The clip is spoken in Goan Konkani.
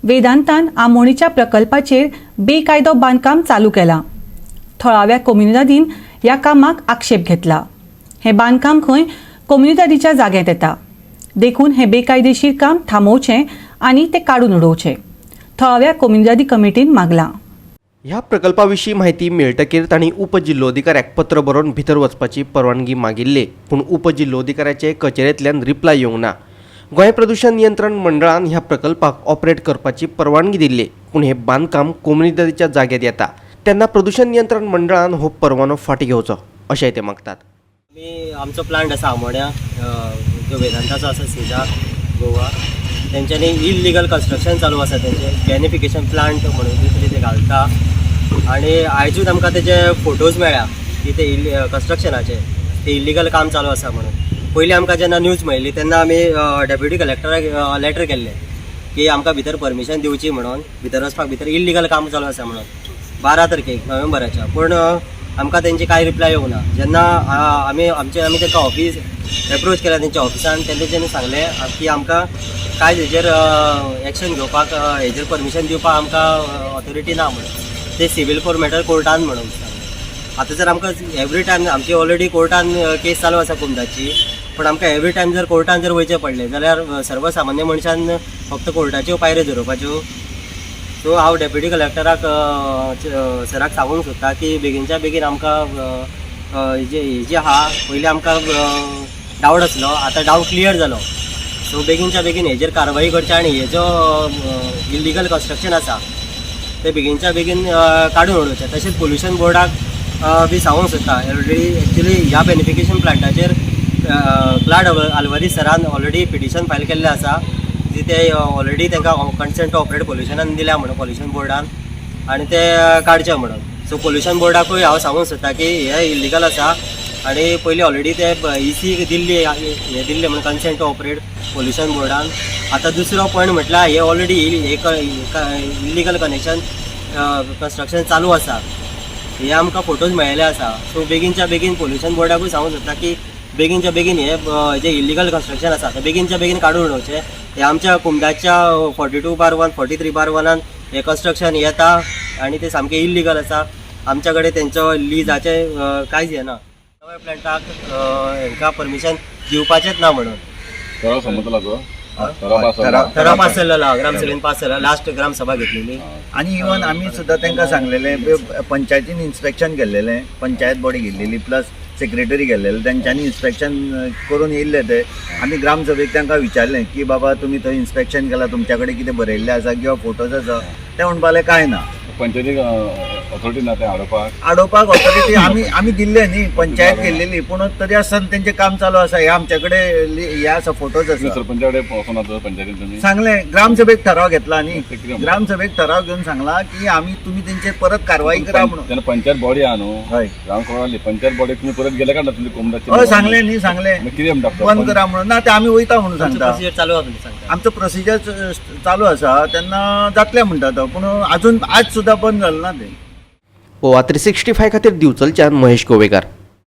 वेदांतान आमोणीच्या प्रकल्पाचेर बेकायदो बांदकाम चालू केलां. थळाव्या कोमुनिदादीन ह्या कामाक आक्षेप घेतला. हें बांदकाम खंय कोमुनिदादीच्या जाग्यांत येता, देखून हें बेकायदेशीर काम थांबोवचें आनी तें काडून उडोवचें, थळाव्या कोमुनिदादी कमिटीन मागलां. ह्या प्रकल्पा विशीं म्हायती मेळटकीर तांणी उपजिल्लोधिकाऱ्याक पत्र बरोवन भितर वचपाची परवानगी मागिल्ली, पूण उपजिल्लोधिकाऱ्याचे कचेरेंतल्यान रिप्लाय येवंक ना. गोंय प्रदूशण नियंत्रण मंडळान ह्या प्रकल्पाक ऑपरेट करपाची परवानगी दिल्ली, पूण हें बांदकाम कोमुनिदादीच्या जाग्यात येता तेन्ना प्रदूशण नियंत्रण मंडळान हो परवानो फाटीं घेवचो, अशेंय ते मागतात. आमी आमचो प्लांट आसा आमोण्या, जो वेदांताचो आसा, सिजा गोवा. तेंच्यांनी इलिगल कन्स्ट्रक्शन चालू आसा तेंचें. बेनिफिकेशन प्लांट म्हणून कितें तरी ते घालता आनी आयजूच आमकां तेजे फोटोज मेळ्ळ्या की ते कन्स्ट्रक्शनाचे ते इलिगल काम चालू आसा म्हणून. पयलीं आमकां जेन्ना न्यूज मेळ्ळी तेन्ना आमी डेप्युटी कलेक्टराक लेटर केल्लें की आमकां भितर परमिशन दिवची म्हणून, भितर वचपाक, भितर इलिगल काम चालू आसा म्हणून, 12 तारखेक नोव्हेंबराच्या. पूण आमकां तेंची कांय रिप्लाय येवंक ना. जेन्ना आमी आमचे आमी तांकां ऑफीस एप्रोच केला, तेंच्या ऑफिसान, तेंच्यांनी सांगलें की आमकां कांय हेजेर एक्शन घेवपाक, हेजेर परमिशन दिवपाक आमकां ऑथॉरिटी ना म्हणून, ते सिवील कोर्ट मॅटर कोर्टान म्हणून सांगलें. आतां जर आमकां एवरी टायम, आमची ऑलरेडी कोर्टान केस चालू आसा कुमदाची, पूण आमकां एवरी टायम जर कोर्टान जर वयचें पडलें जाल्यार सर्वसामान्य मनशान फक्त कोर्टाच्यो पायऱ्यो झरोवपाच्यो. सो हांव डेप्युटी कलेक्टराक सराक सांगूंक सोदता की बेगीनच्या बेगीन आमकां हेजे हेजे आहा, पयलीं आमकां डावट आसलो, आतां डावट क्लियर जालो. सो बेगीनच्या बेगीन हेजेर कारवाई करची आनी हेजो इलिगल कन्स्ट्रक्शन आसा ते बेगीनच्या बेगीन काडून उडोवचें. तशेंच पोल्युशन बोर्डाक बी सांगूंक सोदता. ऑलरेडी एक्चुली ह्या बेनिफिकेशन प्लांटाचेर क्लाड आल्वारीस सरान ऑलरेडी पिटिशन फायल केल्लें आसा की ते ऑलरेडी तांकां कन्सेंट टू ऑपरेट पोल्युशनान दिल्या म्हणून पोल्युशन बोर्डान आनी ते काडचे म्हणून. सो पोल्युशन बोर्डाकूय हांव सांगूंक सोदता की हे इलिगल आसा आनी पयलीं ऑलरेडी ते इसी दिल्ली, हे दिल्ले म्हणून कन्सेंट टू ऑपरेट पोल्युशन बोर्डान. आतां दुसरो पॉयंट म्हटल्यार हे ऑलरेडी एक इलिगल कनेक्शन कन्स्ट्रक्शन चालू आसा, हे आमकां फोटोज मेळिल्ले आसा. सो बेगीनच्या बेगीन पोल्युशन बोर्डाकूय सांगूंक सोदता की बेगीनच्या बेगीन हे जे इलिगल कन्स्ट्रक्शन आसा ते बेगीनच्या बेगीन काडून उडोवचें. हे आमच्या कुमदाच्या 42/1, 43/1 हे कन्स्ट्रक्शन येता आनी ते सामकें इलिगल आसा. आमच्या कडेन तेंचो लिजाचे कांयच हें ना. नव्या प्लॅन्टाक हेंकां परमिशन दिवपाचेंच ना म्हणून. ठराव संमत जालो तो, ठराव पास जाला. ठराव पास जाल्लो, ग्रामसभेन पास जालो, लास्ट ग्रामसभा घेतलेली. आनी इवन आमी सुद्दां तांकां सांगलेलें, पंचायतीन इन्स्पेक्शन केल्लेलें, पंचायत बॉडी गेल्लेली, प्लस सेक्रेटरी गेल्लेले, तेंच्यांनी इन्स्पेक्शन करून येयल्ले ते. आमी ग्रामसभेक तांकां विचारलें की बाबा, तुमी थंय इन्स्पेक्शन केलां, तुमच्या कडेन कितें बरयल्लें आसा किंवा फोटोज आसा? ते म्हणपाक लागले कांय ना. पंचायतीक ऑथॉरिटी ना ते हाडोवपाक. आडोवपाक ऑथॉरिटी आमी दिल्ले न्ही, पंचायत गेल्लेली, पूण तरी आसतना तेंचें काम चालू आसा. हे आमचे कडेन हे आसा, फोटोज तुम्ही आसा. सरपंचा कडेन वचोना तर पंचायतीन तुमी? सांगलें, ग्रामसभेक ठराव घेतला न्ही. ते कितें म्हणटा? ग्रामसभेक ठराव घेवन सांगला की आमी तुमी तेंचेर परत कारवाई करा म्हणून. तेन्ना पंचायत बॉडी आहा न्हू? हय. ग्रामसभा जाली, पंचायत बॉडी तुमी परत गेले काय ना तुमी कोमदाचे? हय, सांगलें न्ही, सांगलें. मागीर कितें म्हणटा? बंद करा म्हणून. ना, ते आमी वयता म्हणून आमचो सांगता. प्रोसिजर चालू आसा म्हणून सांगता. आमचो प्रोसिजर चालू आसा, तेन्ना जातलें म्हणटा तो, पूण अजून आज सुद्दां बंद जालें ना तें. गोवा 365 खातीर दिवचलच्यान महेश गोवेकार.